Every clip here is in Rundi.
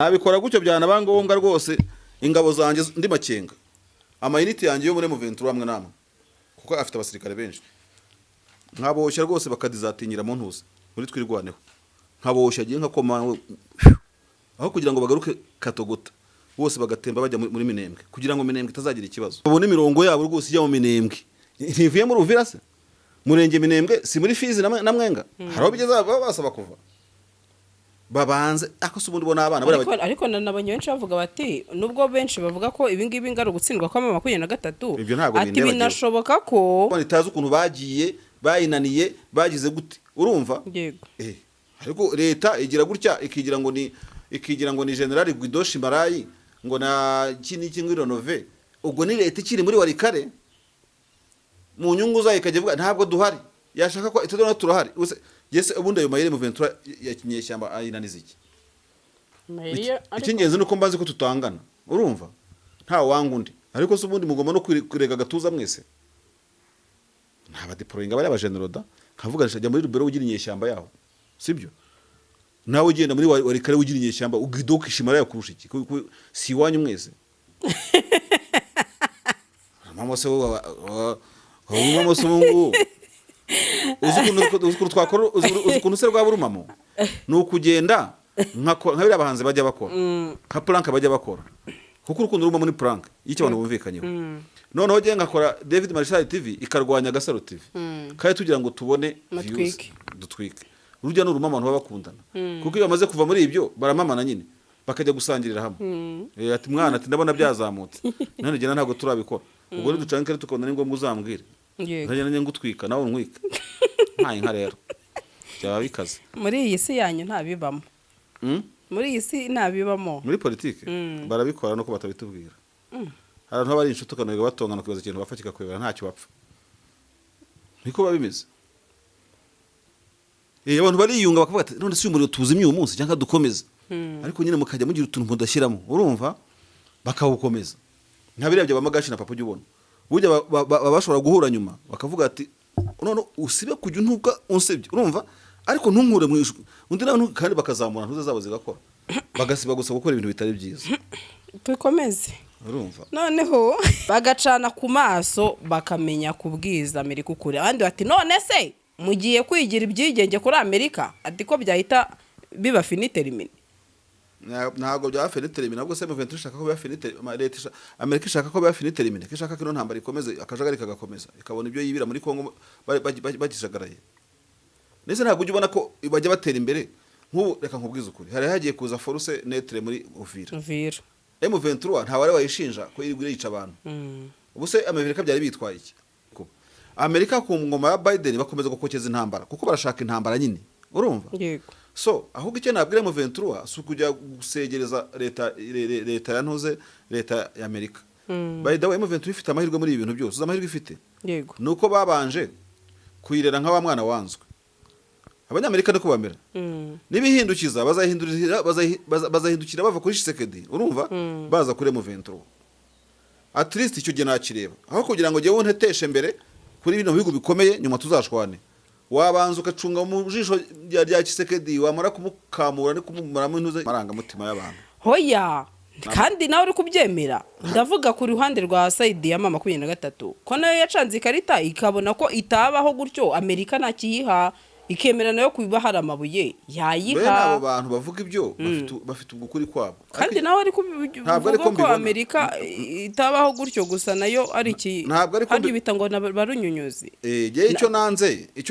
Nabikora gutyo byanaba ngombwa rwose, ingabo zanjye ndi makenga, amayinite yanjye yo muri M23 amwe namwe, kuko afite abasirikare benshi, nkaboshya rwose bakadizatinyira mu ntuza muri Twirwaneho, nkaboshya agiye nkakoma aho kugira ngo bagaruke Katogota bose, bagatemba bajya muri Minembwe kugira ngo Minembwe itazagira ikibazo. Babone imirongo yabo rwose ijya mu Minembwe, ntivuye muri Uvira se? Murenge Minembwe si muri Fizi na Mwenga? Hari aho bigeze baba basaba kuva babanze ako se ubundi bo n'abana bariya. Ariko nanabonye benshi bavuga bati nubwo benshi bavuga ko ibi ngibi ngari ugutsindwa kwa M23, Ibyo ntabwo ati bindeba. binashoboka ko itazi ukuntu bagiye bayinaniye, bagize gute, urumva? Yego. Ariko leta igira gutya ikigira ngo ni General Guido Shimarayi ngo na iki n'iki ngo irenove. Ubwo ni leta ikiri muri Walikale mu nyungu zayo, ikajya ivuga ntabwo duhari, yashaka ko itadona turahari. Yese ubundi ayo mayeri M23 ya kinyeshyamba ayinaniza iki? Icy'ingenzi ni uko mbazi ko tutangana, urumva? Nta wanga undi, ariko se ubundi mugomba no kurega agatuza mwese. Nta badeployinga bari abajeneroda, nkavuga jya muri Rubero ugira inyeshyamba yaho, sibyo? Nawe ugenda muri Walikale ugira inyeshyamba, ugidoka ishimara yakurusha iki? Si iwanyu mwese? Mama se mama se ubu ngubu uzi ukuntu twakora, uzi ukuntu se rwaba urumamo? Ni ukugenda nka biriya abahanzi bajya bakora, nka prank bajya bakora, kuko urukundo rubamo ni prank y'icyo abantu bumvikanyeho. Noneho njye ngakora David Marshal TV ikarwanya Gasaro TV, kandi tugira ngo tubone views, Mutwike. dutwike. Urujya n'urumamo abantu baba bakundana, kuko iyo bamaze kuva muri ibyo baramamana nyine, bakajya gusangirira hamwe. Ati mwana, ati ndabona byazamutse none njye ntabwo turabikora. Ubwo niducanga rero tukabona ni ngombwa, uzambwire. Nzajya nanjye ngutwika nawe untwika nta inka rero byaba bikaze. Muri iyi si yanyu ntabibamo. Muri iyi si ntabibamo. Muri politike barabikora nuko batabitubwira. Hari abantu baba ari inshuti, ukananirwa batongana, ukibaza ikintu bapfa kikakuyobera, ntacyo bapfa. Niko biba bimeze. Abantu bariyunga bakavuga ati none se uyu muriro tuwuzimye uyu munsi cyangwa dukomeze? Ariko nyine mukajya mugira utuntu mudashyiramo, urumva, bakawukomeza, nka biriya bya Magashi na Papa. Ujya ubona burya baba bashobora guhura nyuma bakavuga ati none usibe kujya untuka unsebye, urumva, ariko ntunkure mu ijwi undi nawe kandi bakazamura ntuze zabo zigakora, bagasiba gusa gukora ibintu bitari byiza. Dukomeze. Urumva? Noneho bagacana ku maso, bakamenya kubwiza Amerika ukuri. Abandi bati none se mugiye kwigira ibyigenge kuri Amerika? Ati ko byahita biba fini terminé. Ntabwo byaba fini terminé. Nabwo se M23 ishaka ko biba fini terminé? Leta Amerika ishaka ko biba fini terminé, ko ishaka ko ino ntambara ikomeze, akajagari kagakomeza, ikabona ibyo yibira muri Kongo bagijagaraye. Ndetse ntabwo ujya ubona ko bajya batera imbere? Nk'ubu reka nkubwize ukuri, hari hagiye kuza force neutre muri Uvira. Uvira. M23 nta wari wayishinja ko iri yica abantu. Ubu se Amerika byari bitwaye iki? Amerika ku ngoma ya Biden bakomeza gukokeza intambara kuko barashaka intambara nyine, urumva? Yego. So ahubwo icyo nabwira M23 si ukujya gusegereza leta leta ya ntuze, leta ya Amerika. By the way, M23 ifite amahirwe muri ibi bintu byose. Uzi amahirwe ifite? Yego. Ni uko babanje kuyirera nka wa mwana wanzwe. Abanyamerika niko bamera. Nibihindukiza bazahindukira bazahindukira bava kuri Tshisekedi, urumva, baza kuri M23. At least icyo gihe nakireba aho kugira ngo jyewe nteteshe mbere kuri bino bihugu bikomeye, nyuma tuzashwane. Wabanza ugacunga mu jisho rya Tshisekedi, wamara kumukamura no kumumaramo intuze amarangamutima y'abantu. Hoya, kandi nawe uri kubyemera. Ndavuga ku ruhande rwa side ya M23, ko nayo yacanze ikarita ikabona ko itabaho gutyo Amerika ntakiyiha, ikemera nayo kuba hari amabuye Bene abo yayiha. bantu bavuga ibyo bafite ubwo ukuri kwabo. Kandi nawe ari Ntabwo ariko kuvuga ko mbibona. Amerika itabaho gutyo gusa, nayo ari iki? Ntabwo ariko Harya bita ngo na barunyunyuzi. Jyewe icyo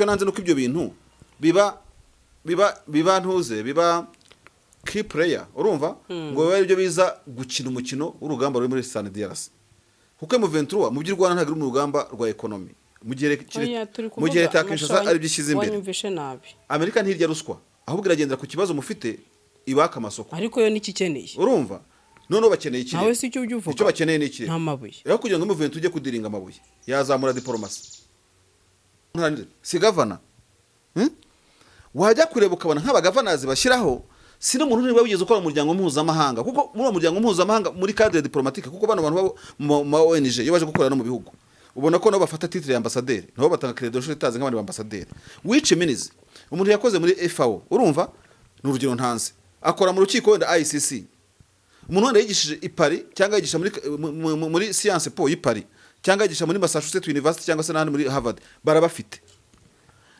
nanze nuko ibyo bintu biba ntuze biba key player, urumva, ngo bibe aribyo biza gukina umukino w'urugamba ruri muri SAMIDRC, kuko M23 mu by'u Rwanda ntabwo iri mu rugamba rwa economy mu gihe Oya, turi mu gihe kuvuga leta ya Kinshasa amasha aribyo ishyize imbere. Wanyumvishe nabi. Amerika ntirya ruswa, ahubwo iragendera ku kibazo mufite ibaka amasoko. Ariko yo nicyo ikeneye. Urumva, noneho bakeneye ikirere. Nawe si icyo ujya uvuga. Icyo bakeneye ni ikirere. Nta mabuye. Rero kugira ngo M23 ujye kudiringa amabuye, yazamura diporomasi, si gavana? Wajya kureba ukabona nk'abagavanazi bashyiraho si n'umuntu niba wigeze ukora mu muryango mpuzamahanga, kuko muri uwo muryango mpuzamahanga, muri cadre diplomatique, kuko bano bantu babo mu ma ONG iyo baje gukorera no mu bihugu, ubona ko nabo bafata titre ya ambasaderi, nabo batanga credential itazi nk'abandi ba ambasaderi. Which means umuntu yakoze muri FAO, urumva, ni urugero ntanze, akora mu rukiko wenda ICC. Umuntu wenda yigishije i Paris, cyangwa yigisha muri Sciences Po y'i Paris, cyangwa yigisha muri Massachusetts University, cyangwa se n'ahandi muri Harvard, barabafite.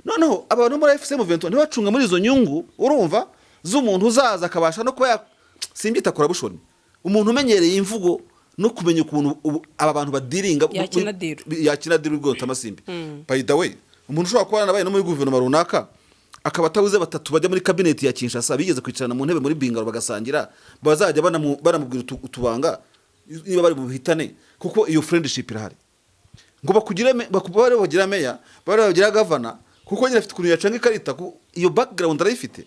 Noneho abantu muri AFC M23 ntibacunga muri izo nyungu, urumva, z'umuntu uzaza akabasha no kuba simbyita corruption, umuntu umenyereye imvugo no kumenya ukuntu aba bantu badiringa. Yakina deal. Yakina deal rwose amasimbi. By the way, umuntu ushobora kuba yarabaye no muri guverinoma runaka, akaba atabuze batatu bajya muri kabineti ya Kinshasa, bigeze kwicarana mu ntebe muri Bingaro bagasangira, bazajya banamubwira utubanga niba bari buhitane, kuko iyo friendship irahari, ngo bakugire bari bagira meya, bari bagira gavana, kuko nyine afite ukuntu yacanga ikarita, iyo background arayifite.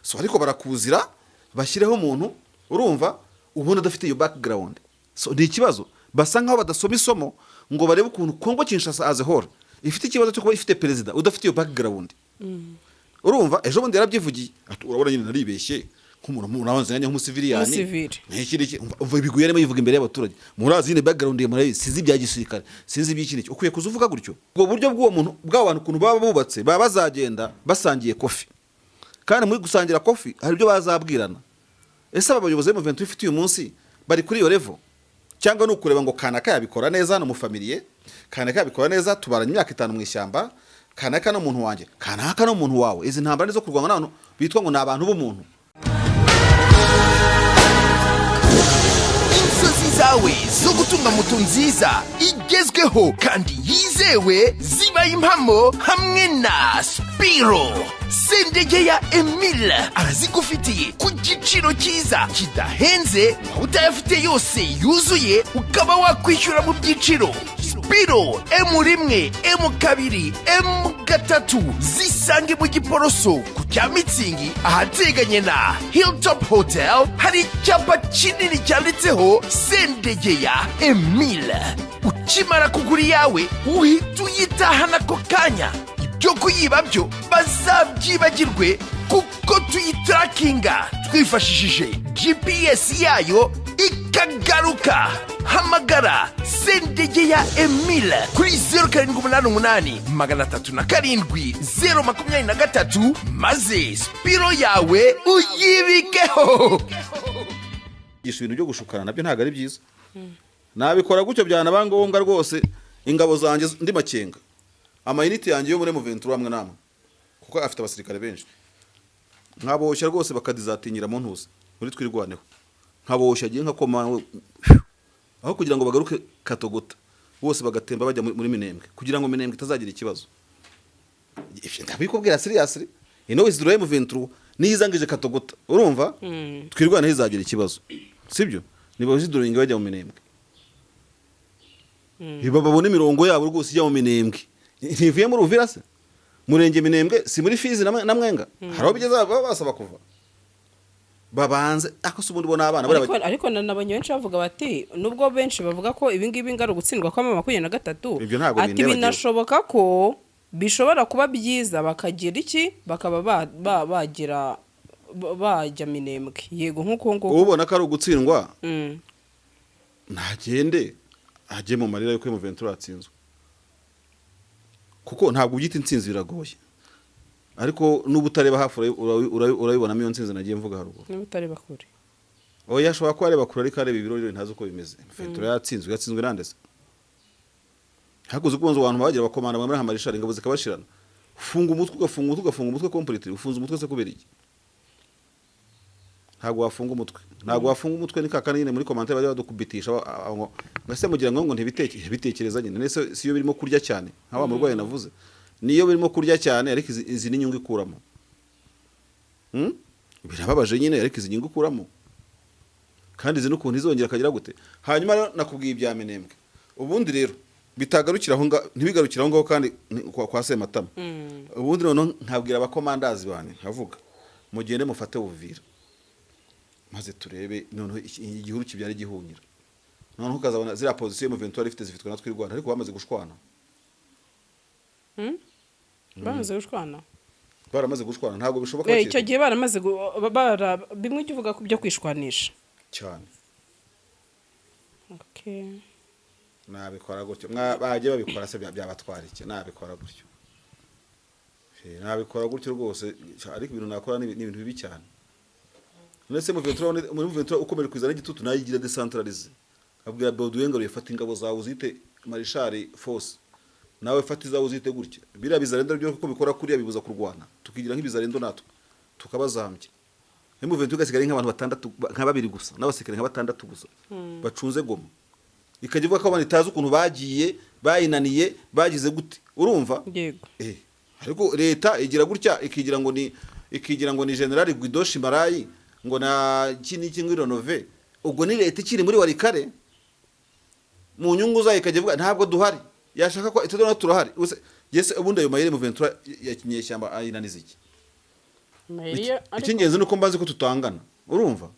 So ariko barakuzira bashyireho umuntu, urumva, ubona adafite iyo background. So ni ikibazo, basa nkaho badasoma isomo ngo barebe ukuntu Kongo Kinshasa as a whole ifite ikibazo cyo kuba ifite perezida udafite iyo background. Urumva, ejo bundi yarabyivugiye ati: "Urabona nyine naribeshye nk'umuntu murabanza nanjye nk'umusiviliyani." Umusivili. N'iki n'iki. Umva ibigwi yarimo yivuga imbere y'abaturage: "Murazi nyine background ye, murayizi, sinzi ibya gisirikare, sinzi iby'iki n'iki." Ukwiye kuza uvuga gutyo. Ubwo buryo bw'uwo muntu, bw'abo bantu, ukuntu baba bubatse, baba bazagenda basangiye coffee, kandi muri gusangira coffee hari ibyo bazabwirana. Ese aba bayobozi b'M23 ifite uyu munsi bari kuri iyo level, cyangwa ni ukureba ngo kanaka yabikora neza hano mu famille, kanaka yabikora neza, tubaranye imyaka 5 mu ishyamba, kanaka ni umuntu wanjye, kanaka ni umuntu wawe? Izi ntambara ni zo kurwanya n'abantu bitwa ngo ni abantu b'umuntu. Inzozi zawe zo gutunga moto nziza igezweho kandi yizewe zibaye impamo hamwe na Spiro. Sendegeya Emile arazigufitiye ku giciro cyiza kidahenze, waba utayafite yose yuzuye ukaba wakwishyura mu byiciro. Spiro M1, M2, M3 zisange mu Giporoso ku cya Mitsingi, ahateganye na Hilltop Hotel. Hari icyapa kinini cyanditseho Sendegeya Emile. Ukimara kugura iyawe uhita uyitahana ako kanya. Ibyo kuyiba byo bazabyibagirwe, kuko tuyitarakinga twifashishije GPS yayo ikagaruka. Hamagara Sendegeya Emile kuri 0788 307 023, maze Spiro yawe uyibikeho. Kwigisha ibintu byo gushukana nabyo ntabwo ari byiza. Nabikora gutyo byanaba ngombwa rwose, ingabo zanjye ndi makenga, ama unit yanjye yo muri M23 amwe n'amwe, kuko afite abasirikare benshi, nkaboshya rwose bakadizatinyira mu ntuza muri Twirwaneho, nkaboshya agiye nkakoma aho kugira ngo bagaruke Katogota, bose bagatemba bajya muri Minembwe, kugira ngo Minembwe itazagira ikibazo. Ibyo ndabikubwira seriously. Ino withdraw M23 niyizangije Katogota, urumva, Twirwaneho izagira ikibazo, sibyo? Niba withdrawing bajya mu Minembwe, babona imirongo yabo rwose ijya mu Minembwe, ntivuye muri Uvira se? Murenge Minembwe si muri Fizi na Mwenga? Hari aho bigeze baba basaba kuva babanze ako se ubundi bona abana bariya. Ariko nanabonye benshi bavuga bati, nubwo benshi bavuga ko ibi ngibi ngari ugutsindwa kwa 23, Ibyo ntabwo ati bindeba. binashoboka ko bishobora kuba byiza bakagira iki, bakaba bagira bajya Minembwe, yego, nk'uko nguko. Ubona ko ari ugutsindwa, ntagende ajye mu marira y'uko M23 yatsinzwe, kuko ntabwo ubyita intsinzi, biragoye. Ariko n'ubu utareba hafi urabibonamo iyo ntsinzi nagiye mvuga haruguru. Niba utareba kure. Oya, ashobora kuba areba kure, ariko areba ibirori ntazi uko bimeze. M23 yatsinzwe, yatsinzwe nande se? Hakuze ukunze abantu bagira bakomanda muri hamarishari, ingabo zikabashirana. Funga umutwe, ugafunga umutwe, ugafunga umutwe completely. Ufunze umutwe se kubera iki? Ntabwo wafunga umutwe, ntabwo wafunga umutwe. Ni kakandi nyine muri commentaire bajya badukubitisha ngo ngase mugira ngo ntibitekereza nyine. Nese siyo birimo kurya cyane nka wa murwayi navuze, niyo birimo kurya cyane, ariko izi ni inyungu ikuramo. Birababaje nyine, ariko izi nyungu ikuramo, kandi izi n'ukuntu izongera akagira gute. Hanyuma rero nakubwiye ibya Minembwe. Ubundi rero bitagarukira aho ngaho, ntibigarukire aho ngaho, kandi kwa Sematama. Ubundi noneho nkabwira abakomandazi banjye, nkavuga: "Mugende mufate Buvira, maze turebe noneho igihuru kibyara igihunyira." Noneho ukazabona ziriya position M23 ifite zifitwe na Twirwana, ariko bamaze gushwana. Bamaze gushwana. Baramaze gushwana, ntabwo bishoboka. Icyo gihe baramaze bimwe ujya uvuga ku byo kwishwanisha. Cyane. Okay. Nabikora gutyo. Bajye babikora se, byabatwara iki? Nabikora gutyo. Nabikora gutyo rwose, ariko ibintu nakora ni ibintu bibi cyane. None se M23, muri M23 ukomeje kwizana igitutu, nayo igira décentralisé. Abwira Baudouin ngo yafata ingabo zawe uzite Marshal Force, nawe fata izawe uzite gutya. Biriya bizarendo byo kuko bikora kuriya bibuza kurwana, tukigira nk'ibizarendo natwe tukabazambya. M23 igasigara ari nk'abantu batandatu, nka babiri gusa, n'abasirikare nka batandatu gusa bacunze Goma, ikajya ivuga ko abantu itazi ukuntu bagiye bayinaniye, bagize gute, urumva? Yego. Ariko leta igira gutya ikigira ngo ni General Guido Shimarayi, ngo na iki n'iki, ngo irenove. Ubwo ni leta ikiri muri Walikale mu nyungu zayo, ikajya ivuga ntabwo duhari, yashaka ko itadona turahari. Yese ubundi ayo mayeri M23 ya kinyeshyamba ayinaniza iki? Icy'ingenzi ni uko mbazi ko tutangana, urumva,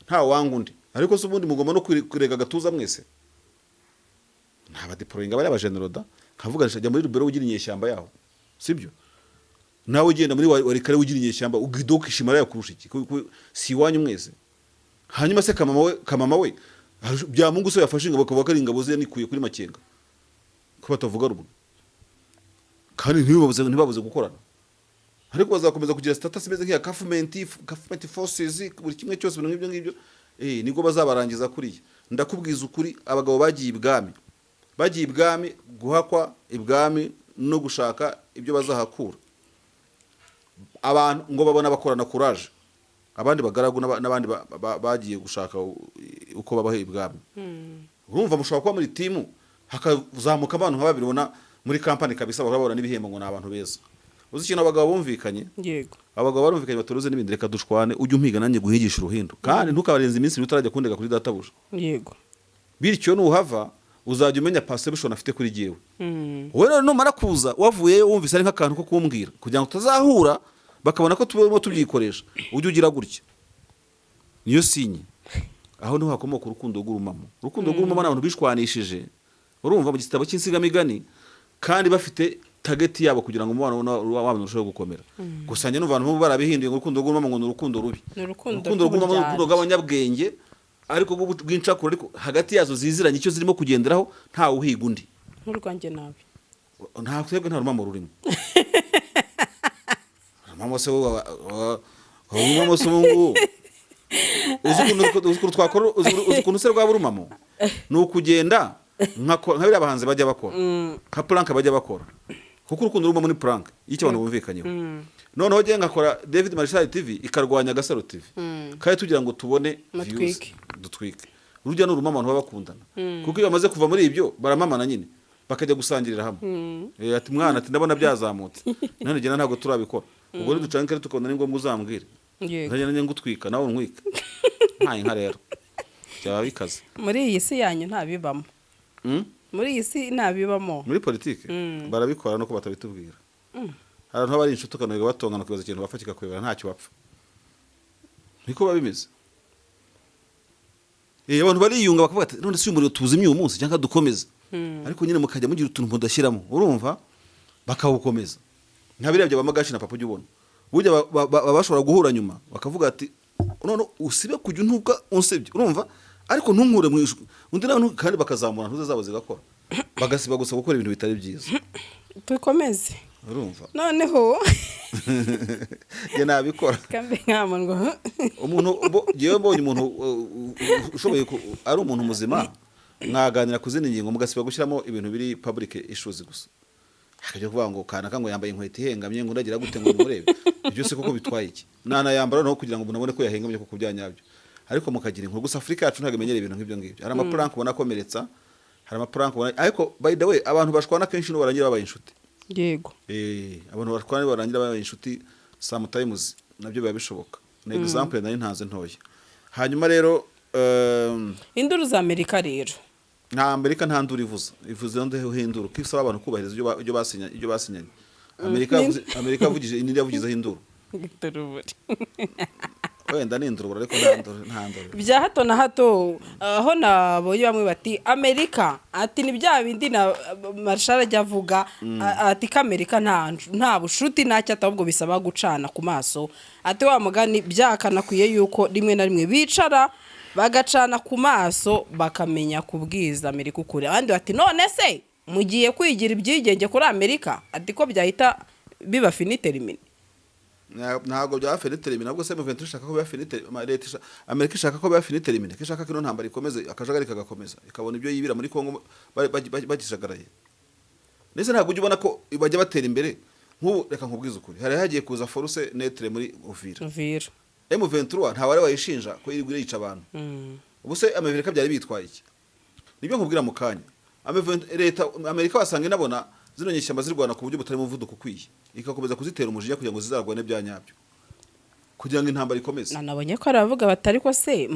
nta wanga undi. Ariko se ubundi mugomba no kurega agatuza mwese, nta badeployinga bari abajeneroda, nkavuga jya muri Rubero ugira inyeshyamba yaho, sibyo? Nawe ugenda muri Walikale ugira inyeshyamba, ugidoka ishimara yakurusha iki? Si iwanyu mwese? Hanyuma se Kamama we bya Mungu se yafashe ingabo akavuga ko ari ingabo ze nikuye kuri Makenga, ko batavuga rumwe kandi ntibabuze gukorana? Ariko bazakomeza kugira status imeze nk'iya government forces, buri kimwe cyose, ibintu nk'ibyo ngibyo. Nibwo bazabarangiza kuriya. Ndakubwiza ukuri, abagabo bagiye ibwami, bagiye ibwami guhakwa ibwami no gushaka ibyo bazahakura. Abantu ngo babona bakorana courage, abandi bagaragu n'abandi bagiye gushaka uko babaho ibwami. Urumva, mushobora kuba muri team hakazamuka abantu nka babiri ubona muri kampani kabisa bahora babona n'ibihembo ngo ni abantu beza. Uzi ikintu abagabo bumvikanye? Yego. Abagabo barumvikanye, baturuze n'ibindi, reka dushwane, ujye umpiga nanjye guhigisha uruhindu, kandi ntukabarenze iminsi 2 utarajya kundega kuri databuja. Bityo nuhava uzajya umenya perception afite kuri jyewe. Wowe rero numara kuza wavuyeyo wumvise ari nk'akantu ko kumbwira kugira ngo tutazahura bakabona ko tubamo tubyikoresha, ujye ugira gutya, niyo signe. Aho niho hakomoka urukundo rw'urumamo. Urukundo rw'urumamo ni abantu bishwanishije, urumva, mu gitabo cy'insigamigani, kandi bafite target yabo kugira ngo umubano wabo urusheho gukomera. Gusa njye numva abantu barabihinduye ngo urukundo rw'urumamo ngo ni urukundo rubi. Ni urukundo Urukundo rw'urumamo ni urukundo rw'uburyarya. rw'abanyabwenge, ariko rw'incakura, ariko hagati yazo ziziranye icyo zirimo kugenderaho, ntawe uhiga undi. Nk'urwanjye nawe. Nta twebwe nta rumamo rurimo. Rumamo se wowe rumamo se ubu ngubu uzi ukuntu twakora, uzi ukuntu se rwaba urumamo? Ni ukugenda nka biriya abahanzi bajya bakora, nka prank bajya bakora, kuko urukundo rurumamo ni prank y'icyo abantu bumvikanyeho. Noneho njye ngakora David Marshal TV ikarwanya Gasaro TV, kandi tugira ngo tubone views, Mutwike. dutwike. Urujya n'urumamo abantu baba bakundana, kuko iyo bamaze kuva muri ibyo baramamana nyine, bakajya gusangirira hamwe. Ati mwana, ati ndabona byazamutse, none njye ntabwo turabikora. Ubwo rero ducanga ikari tukabona, ni ngombwa uzambwire. Yego. Ntajya nanjye ngutwika nawe untwika nta inka, rero byaba bikaze. Muri iyi si yanyu ntabibamo. Muri iyi si ntabibamo. Muri politike barabikora nuko batabitubwira. Hari abantu baba ari inshuti ukananirwa batongana, ukibaza ikintu bapfa kikakuyobera, ntacyo bapfa, niko biba bimeze. Abantu bariyunga bakavuga ati none si uyu muriro tuwuzimye uyu munsi cyangwa dukomeze? Ariko nyine mukajya mugira utuntu mudashyiramo, urumva, bakawukomeza, nka biriya bya Magashi na Papa. Ujya ubona burya baba bashobora guhura nyuma bakavuga ati none usibe kujya untuka unsebye, urumva, ariko ntunkure mu ijwi undi nawe kandi bakazamura ntuze zabo zigakora, bagasiba gusa gukora ibintu bitari byiza. Dukomeze. Urumva? Noneho Njye nabikora. Kambe nkamurwa. Umuntu njyewe mbonye umuntu ushoboye ari umuntu muzima, mwaganira ku zindi ngingo, mugasiba gushyiramo ibintu biri public issues gusa, hakajya kuvuga ngo kanaka ngo yambaye inkweto ihengamye, ngo ndagira gute, ngo nimurebe ibyo se koko bitwaye iki? Nanayambara noneho kugira ngo umuntu abone ko yahengamye koko bya nyabyo. Ariko mukagira inkuru gusa. Afurika yacu ntabwo imenyereye ibintu nk'ibyo ngibyo. Hari amaprank ubona akomeretsa, hari amaprank ubona, ariko by the way abantu bashwana kenshi nibo barangira babaye inshuti. Abantu bashwana nibo barangira babaye inshuti sometimes, nabyo biba bishoboka. Ni example nari ntanze ntoya. Hanyuma rero Induru za Amerika rero. Nta Amerika, nta nduru ivuza, ivuze ndeho hinduru ko isaba abantu kubahiriza ibyo basinyanye. Amerika Amerika yavugije indi, yavugizeho induru. Induru. Wenda ni induru, ariko nta nduru, nta nduru. Bya hato na hato, aho nabonye bamwe bati Amerika, ati ni bya bindi na Marshal ajya avuga, ati ko Amerika nta bushuti ntacyo, ahubwo bisaba gucana ku maso. Ati wa mugani byakanakwiye yuko rimwe na rimwe bicara bagacana ku maso, bakamenya kubwiza Amerika ukuri. Abandi bati none se mugiye kwigira ibyigenge kuri Amerika? Ati ko byahita biba fini terminé. Ntabwo byaba fini terminé. Nabwo se M23 ishaka ko biba fini terminé? Leta Amerika ishaka ko biba fini terminé, ko ishaka ko ino ntambara ikomeze, akajagari kagakomeza, ikabona ibyo yibira muri Kongo bagishagaraye. Ndetse ntabwo ujya ubona ko bajya batera imbere? Nk'ubu reka nkubwize ukuri, hari hagiye kuza force neutre muri Uvira. Uvira. M23 nta wari wayishinja ko iri yica abantu. Ubu se Amerika byari bitwaye iki? Nibyo nkubwira mu kanya. Leta Amerika wasanga inabona zino nyeshyamba zirwana ku buryo butari umuvuduko ukwiye, igakomeza kuzitera umujinya kugira ngo zizarwane bya nyabyo, kugira ngo intambara ikomeze. Nanabonye ko hari abavuga batari ko se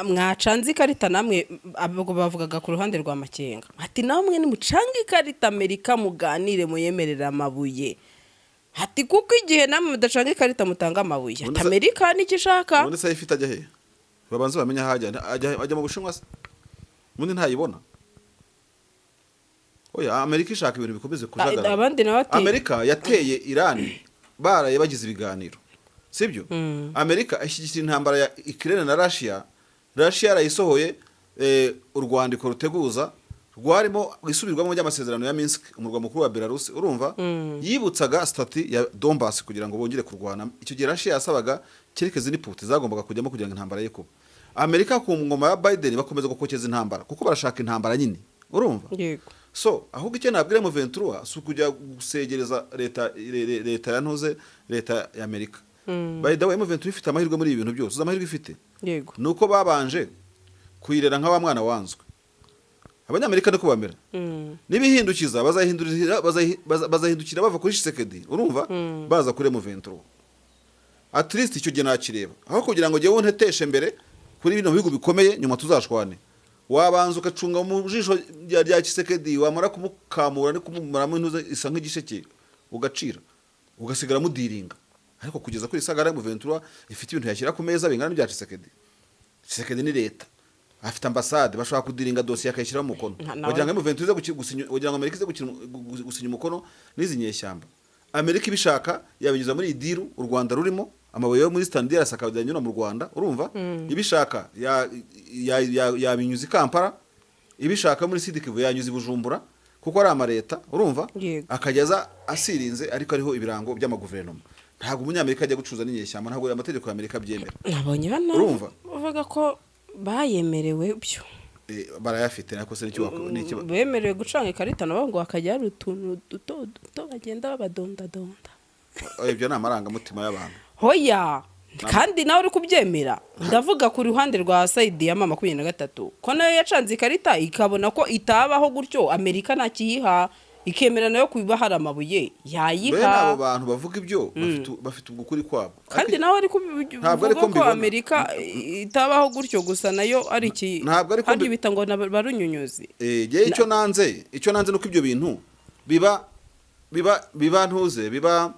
mwacanze ikarita namwe. Abo bavugaga ku ruhande rwa Makenga, ati namwe nimucange ikarita Amerika muganire, muyemerere amabuye, ati kuko igihe namwe mudacanga ikarita mutanga amabuye, ati Ubundi Amerika nicyo ishaka. Ubundi se ifite ajya he? Babanze bamenye aho ajya. Ajya mu Bushinwa se? Ubundi ntayibona. Oya, Amerika ishaka ibintu bikomeze kujagarara. Abandi nabo ati Amerika yateye Irani baraye bagize ibiganiro, sibyo? Amerika ishyigikira intambara ya Ukraine na Russia. Russia yarayisohoye urwandiko ruteguza rwarimo isubirwamo ry'amasezerano ya Minsk, umurwa mukuru wa Belarus, urumva? Yibutsaga statut ya Donbass kugira ngo bongere kurwana. Icyo gihe Russia yasabaga cyerekeze n'iputi zagombaga kujyamo kugira ngo intambara ye kuba. Amerika ku ngoma ya Biden bakomeza gukokeza intambara kuko barashaka intambara nyine, urumva? Yego. So ahubwo icyo nabwira M23 si ukujya gusegereza leta leta ya ntuze, leta ya Amerika. By the way, M23 ifite amahirwe muri ibi bintu byose. Uzi amahirwe ifite? Yego. Ni uko babanje kuyirera nka wa mwana wanzwe. Abanyamerika niko bamera. Nibihindukiza bazahindurira bazahindukira bava kuri Tshisekedi, urumva, baza kuri M23. At least icyo gihe nakireba aho kugira ngo jyewe nteteshe mbere kuri bino bihugu bikomeye, nyuma tuzashwane. Wabanza ugacunga mu jisho rya Tshisekedi, wamara kumukamura no kumumaramo intuze isa nk'igisheke, ugacira ugasigara mudiringa. Ariko kugeza kuri sagara, M23 ifite ibintu yashyira ku meza bingana n'ibya Tshisekedi. Tshisekedi ni leta, afite ambasade, bashobora kudiringa dosiye akayishyiraho umukono. Wagira ngo M23 ize gusinya, wagira ngo Amerika ize gusinya umukono n'izi nyeshyamba? Amerika ibishaka yabinyuza muri iyi deal u Rwanda rurimo, amabuye yo muri SAMIDRC akajya anyura mu Rwanda, urumva? Ibishaka yabinyuza i Kampala, ibishaka muri Sud-Kivu yanyuza i Bujumbura, kuko ari amareta, urumva? Yego. Akageza asirinze, ariko ariho ibirango by'amaguverinoma. Ntabwo umunyamerika ajya gucuruza n'inyeshyamba, ntabwo amategeko ya Amerika abyemera. Nabonye bana Urumva? bavuga ko bayemerewe byo. Barayafite nako se n'icyo n'icyo Bemerewe gucanga ikarita nabo, ngo hakajya hari utuntu duto duto bagenda babadondadonda. Oh, ibyo ni amarangamutima y'abantu. Hoya, kandi nawe uri kubyemera. Ndavuga ku ruhande rwa side ya M23 ko nayo yacanze ikarita, ikabona ko itabaho gutyo Amerika ntakiyiha, ikemera nayo kuba hari amabuye Bene abo yayiha. bantu bavuga ibyo bafite ubwo ukuri kwabo. Kandi Ariko nawe ari Ntabwo ariko kuvuga ko mbibona. Amerika itabaho gutyo gusa, nayo ari iki? Ntabwo ariko Harya bita ngo na barunyunyuzi. Jyewe icyo nanze nuko ibyo bintu biba ntuze, biba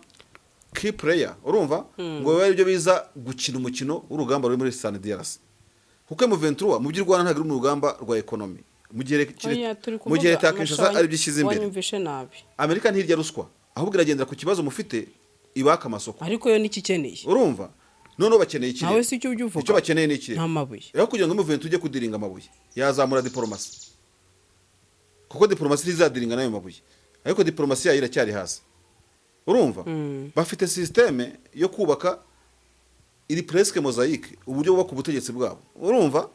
key player, urumva, ngo bibe aribyo biza gukina umukino w'urugamba ruri muri SAMIDRC, kuko M23 mu by'u Rwanda ntabwo iri mu rugamba rwa economy mu gihe Oya, turi mu gihe kuvuga leta ya Kinshasa amashanyarazi, aribyo ishyize imbere. Wanyumvishe nabi. Amerika ntirya ruswa, ahubwo iragendera ku kibazo mufite, ibaka amasoko. Ariko yo nicyo ikeneye. Urumva, noneho bakeneye ikirere. Nawe si icyo ujya uvuga. Icyo bakeneye ni ikirere. Nta mabuye. Aho kugira ngo M23 ujye kudiringa amabuye, yazamura diporomasi, kuko diporomasi ntizadiringa n'ayo mabuye, ariko diporomasi yayo iracyari hasi, urumva? Bafite système yo kubaka iri presque mosaïque, uburyo bubaka ubutegetsi bwabo, urumva?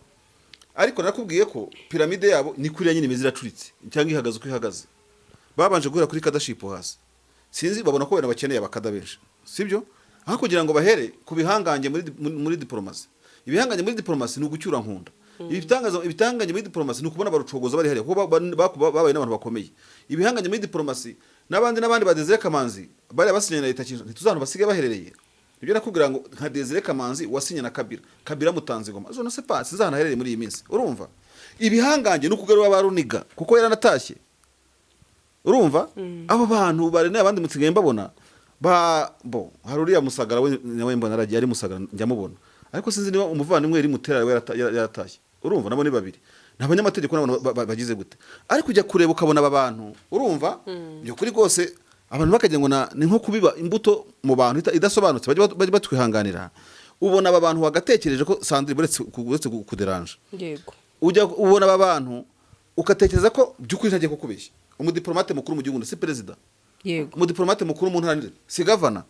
Ariko nakubwiye ko piramide yabo ni kuriya nyine imeze, iracuritse cyangwa ihagaze uko ihagaze. Babanje guhera kuri cadreship hasi, sinzi, babona ko wenda bakeneye abakada benshi, sibyo? Aho kugira ngo bahere ku bihangange muri diporomasi. Ibihangange muri diporomasi ni ugucyura nkunda. Ibitangaza, ibihangange muri diporomasi ni ukubona barucogoza bari hariya, kuko babaye n'abantu bakomeye. Ibihangange muri diporomasi n'abandi n'abandi ba Desire Kamanzi bari basinye na leta Kinshasa, ntituzi ahantu basigaye baherereye. Ibyo nakubwira ngo nka Desire Kamanzi wasinye na Kabila, Kabila mutanze ingoma, je ne sais pas, sinzi ahantu aherereye muri iyi minsi, urumva? Ibihangange ni ukugarura ba Runiga kuko yaranatashye, urumva? Abo bantu bari n'abandi musigaye mbabona ba bo. Hari uriya Musagara, we nawe mbona aragiye, ari Musagara njya mubona, ariko sinzi niba umuvandimwe yari Mutera we yaratashye, urumva? Nabo ni babiri, ni abanyamategeko n'abantu bagize gute, ariko ujya kureba ukabona aba bantu, urumva, by'ukuri rwose abantu bakagira ngo ni nko kubiba imbuto mu bantu idasobanutse. Bajye batwihanganira. Ubona aba bantu wagatekereje ko Sandrine, uretse kuderanje, Yego. ujya ubona aba bantu ugatekereza ko by'ukuri ntagiye kukubeshya, umudiplomate mukuru mu gihugu si perezida? Yego. Umudiplomate mukuru mu ntara si gavana?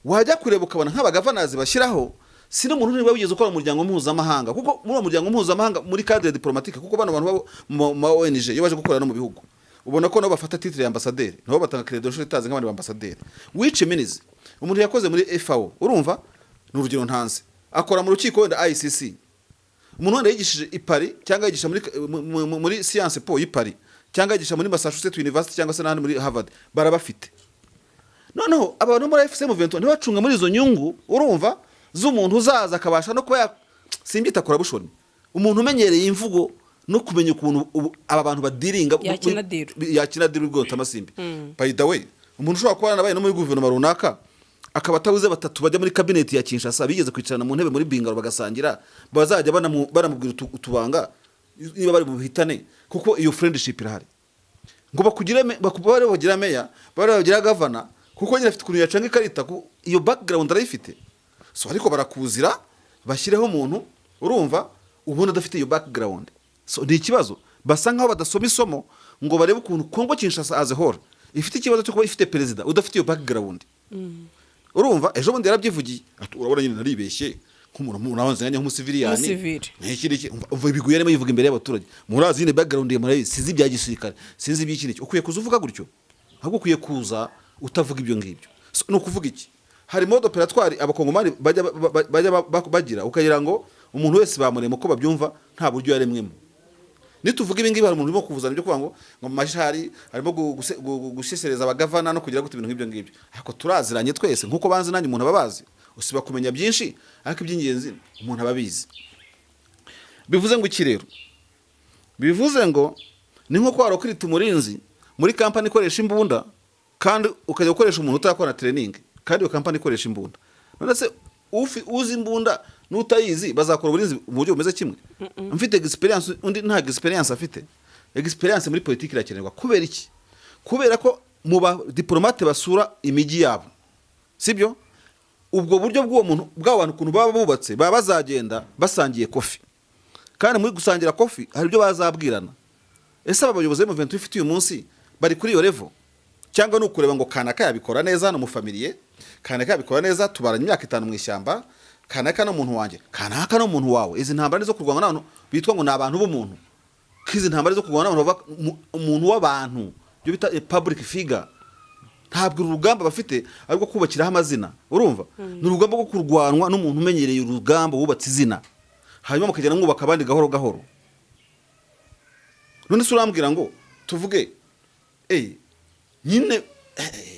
Wajya kureba ukabona nk'aba governors bashyiraho si n'umuntu niba wigeze ukora mu muryango mpuzamahanga, kuko muri uwo muryango mpuzamahanga, muri cadre diplomatique, kuko bano bantu babo mu ma ONG, iyo baje gukorera no mu bihugu, ubona ko nabo bafata titre ya ambassadeur, nabo batanga credential itazi nk'abandi ba ambassadeur, which means umuntu yakoze muri FAO, urumva, ni urugero ntanze, akora mu rukiko wenda ICC, umuntu wenda yigishije i Paris cyangwa yigisha muri Sciences Po y'i Paris cyangwa yigisha muri Massachusetts University cyangwa se n'ahandi muri Harvard, barabafite. Noneho abantu muri AFC M23 ntibacunga muri izo nyungu, urumva, z'umuntu uzaza akabasha no kuba ya simbyita corruption, umuntu umenyereye imvugo no kumenya ukuntu aba bantu badiringa. Yakina deal. Yakina deal rwose amasimbi. By the way, umuntu ushobora kuba yarabaye no muri guverinoma runaka, akaba atabuze batatu bajya muri kabineti ya Kinshasa, bigeze kwicarana mu ntebe muri Bingaro bagasangira, bazajya banamubwira utubanga niba bari buhitane, kuko iyo friendship irahari, ngo bakugire bari bagira meya, bari bagira governor, kuko nyine afite ukuntu yacanga ikarita, iyo background arayifite. So ariko barakuzira bashyireho umuntu, urumva, ubona adafite iyo background. So ni ikibazo, basa nkaho badasoma isomo ngo barebe ukuntu Kongo Kinshasa as a whole ifite ikibazo cyo kuba ifite perezida udafite iyo background. Urumva, ejo bundi yarabyivugiye ati: "Urabona nyine naribeshye nk'umuntu nabanze nanjye nk'umusiviliyani." Umusivili. N'iki n'iki. Umva ibigwi yarimo yivuga imbere y'abaturage: "Murazi nyine background ye, murayizi, sinzi ibya gisirikare, sinzi iby'iki n'iki." Ukwiye kuza uvuga gutyo, ahubwo ukwiye kuza utavuga ibyo ngibyo. So, ni ukuvuga iki? Hari mode opératoire abakongomani bajya bagira, ukagira ngo umuntu wese bamurema uko babyumva, nta buryo yaremwemo. Nituvuga ibi ngibi, hari umuntu urimo kuvuzana ibyo kuvuga ngo mu mashari harimo gusesereza abagavana no kugira gute, ibintu nk'ibyo ngibyo. Ariko turaziranye twese nk'uko banzi nanjye, umuntu aba abazi, usiba kumenya byinshi, ariko iby'ingenzi umuntu aba abizi. Bivuze ngo iki rero? Bivuze ngo ni nko ko warokwita umurinzi muri kampani ikoresha imbunda, kandi ukajya gukoresha umuntu utarakora training, kandi iyo kampani ikoresha imbunda. None se uzi imbunda n'utayizi bazakora uburinzi mu buryo bumeze kimwe? Mfite experience, undi nta experience afite. Experience muri politiki irakenerwa. Kubera iki? Kubera ko mu ba diplomate basura imijyi yabo, sibyo, ubwo buryo bw'uwo muntu, bw'abo bantu, ukuntu baba bubatse, baba bazagenda basangiye coffee, kandi muri gusangira coffee hari ibyo bazabwirana. Ese aba bayobozi b'M23 ifite uyu munsi bari kuri iyo level, cyangwa ni ukureba ngo kanaka yabikora neza hano mu famille, kanaka yabikora neza, tubaranye imyaka 5 mu ishyamba, kanaka ni umuntu wanjye, kanaka ni umuntu wawe? Izi ntambara ni zo kurwana n'abantu bitwa ngo ni abantu b'umuntu, ko izi ntambara zo kurwana n'abantu umuntu w'abantu, ibyo bita a public figure. Ntabwo uru rugamba bafite ari urwo kubakiraho amazina, urumva, ni urugamba rwo kurwanwa n'umuntu umenyereye urugamba, wubatse izina, hanyuma mukagenda mwubaka abandi gahoro gahoro. None se urambwira ngo tuvuge nyine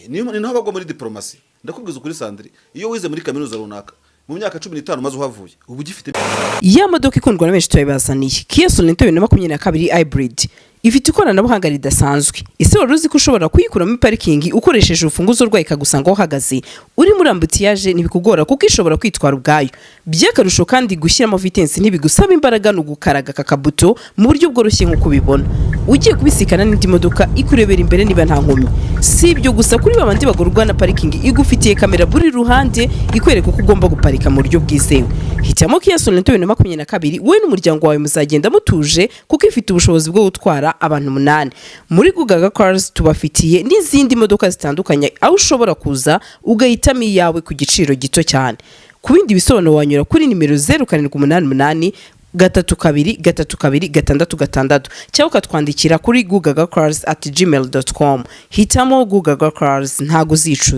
ni naho bagwa muri diplomasi. Ndakubwiza ukuri, Sandri, iyo wize muri kaminuza runaka, mu myaka 15 umaze uhavuye, uba ugifite Ya modoka ikundwa na benshi turabibazaniye, Kia Sorento 2022 hybrid, ifite ikoranabuhanga ridasanzwe. Ese wari uzi ko ushobora kuyikuramo parikingi ukoresheje urufunguzo rwayo, ikagusanga aho uhagaze uri muri embouteillage? Ntibikugora kuko ishobora kwitwara ubwayo. By'akarusho kandi, gushyiramo vitesse ntibigusaba imbaraga, ni ugukaraga aka kabuto mu buryo bworoshye. Nk'uko ubibona, ugiye kubisikana n'indi modoka, ikurebera imbere niba nta nkomyi. Si ibyo gusa, kuri babandi bagurwa na parikingi, igufitiye kamera buri ruhande ikwereka uko ugomba guparika mu buryo bwizewe. Hitamo Kia Sorento 2022, wowe n'umuryango wawe muzagenda mutuje kuko ifite ubushobozi bwo gutwara abantu umunani. Muri Gugaga Cars tubafitiye n'izindi modoka zitandukanye, aho ushobora kuza ugahitamo iyawe ku giciro gito cyane. Ku bindi bisobanuro wanyura kuri nimero 0788323266 cyangwa ukatwandikira kuri gugagacars@gmail.com. Hitamo Gugaga Cars, ntago uzicuza.